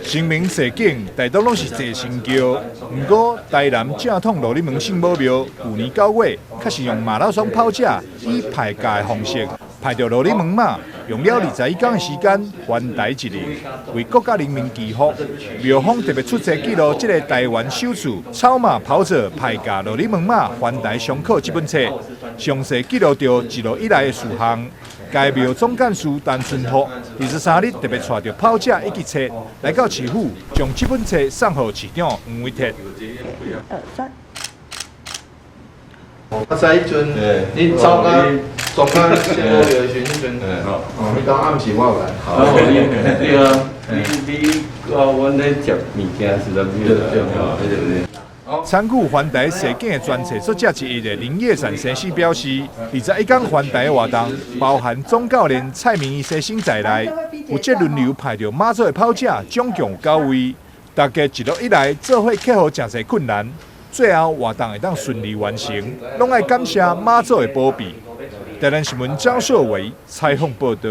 清明祭景大多攏是坐神轎，毋過台南正統蘆里門聖母廟，舊年9月確實用馬拉松跑者以排駕的方式排著蘆里門馬，用了21天的時間環台一日，為國家人民祈福。廟方特別出冊記錄這个台灣首次超馬跑者排駕蘆里門馬環台上課這本冊，詳細記錄著一路以來的事項。該廟總幹事陳春福23日特別帶著跑者以及冊來到市府，將這本冊送予市長黃偉哲。一二三。我知彼陣，你走到撞到聖母廟的時陣，彼陣，哦，彼當暗時我有來。哦，你對啊，你我阮咧接物件時陣，對對對對。參與環台祭景的專冊作者之一的林業善先生表示，21天環台的活動，包含總教練蔡明義先生在內，負責輪流排著馬祖的跑者，總共有九位。大家一路以來做伙克服誠濟困難，最後活動會當順利完成，攏愛感謝媽祖的保庇。台南新聞張碩偉採訪報道。